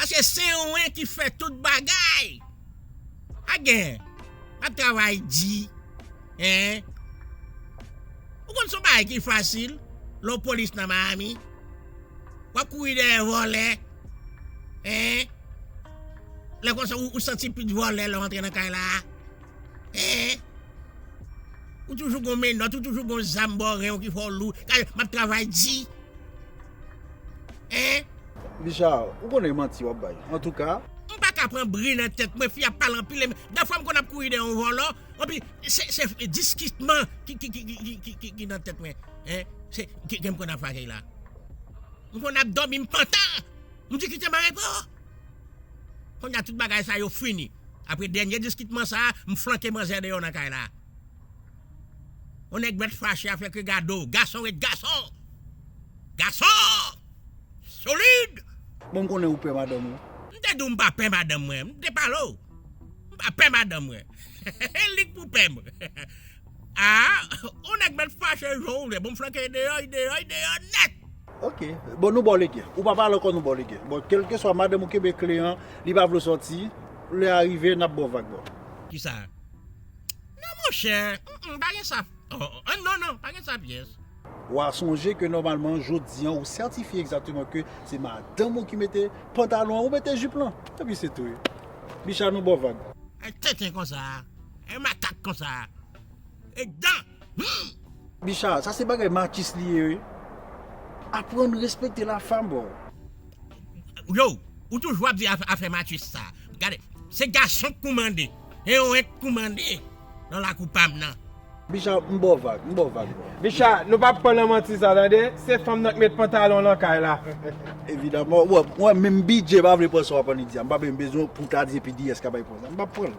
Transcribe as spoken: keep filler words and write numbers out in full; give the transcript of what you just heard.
Se Senwen ki fè tout bagay. Pa gen. M ap travay di. Hein? Ou konn se yon bagay ki fasil. Lè w polis nan Miami. W ap kouri dèyè vòlè. Hein? Lè konsa ou, ou santi pit vòlè lè w antre nan kay la. Hein? Ou toujou gon menòt, ou toujou gon zam bò ren w ki fè w lou. Gade, m ap travay di. Hein? Bicha, ou konnen manti w ap bay. Antouka. M pa ka pran bri nan tèt mwen, fi ap pale anpil. Dèfwa m konn ap kouri dèyè yon vòlò. Anpi, se, se diskitman ki, ki, ki, ki, ki, ki, ki nan tèt mwen. Hein? Se, ki, ki m konn ap fache la. M konn ap dòmi, m pantan. M di kite m arepo. Kounye a tout bagay sa yo fini. Apre dènye diskitman sa, m flanke manzè deyò nan kay la. Yon nèg mèt fache avèk regado. Gason ret gason. Gason! Solid! Bon, m konnen ou pè madanm ou. M te di w m pa pè madanm mwen. M te pale w. M pa pè madanm mwen. Li k pou pè m. Ah, yon nèg mèt fache jan w vle. Bon, m flanke deyò, li deyò, li deyò nèt. Ok. Bon, nou ba w legen. Ou pa pale ankò, nou ba w legen. Bon, kèlkeswa madanm ou kenbe kle an, li pa vle w sòti, lè a rive, n ap ba w vag, bro. Kisa? Non, monchè. Mm, mm, pa gen sa. Oh, oh, non, non, pa gen sa pyès. W a sonje ke nòmalman, jodi an, ou sètifye egzakteman ke se madanm ou ki mete pantalon an, ou mete jip lan. Epi se tou wi. Bicha, nou ba w vag. Ay tenten konsa. Ay makak konsa. E dan. Hmm. Bicha, sa se bagay matchis li ye wi. Aprann respekte la femme, bro. Yo, ou toujou ap di afè, afè matchis sa. Gade, se gason k koumande. E yo k koumande nan lakou pa m nan. Bicha, m ba w vag, m ba w vag, bro. Bicha, nou p ap pran nan manti sa, tande. Se fanm nan k met pantalon nan kay la. Evidaman, w wè, w wè, menm bidjè pa vle pran sa w ap annik di a. M pa menm bezwen pou w ta di epi di yès ka bay pran sa. M p ap pran l.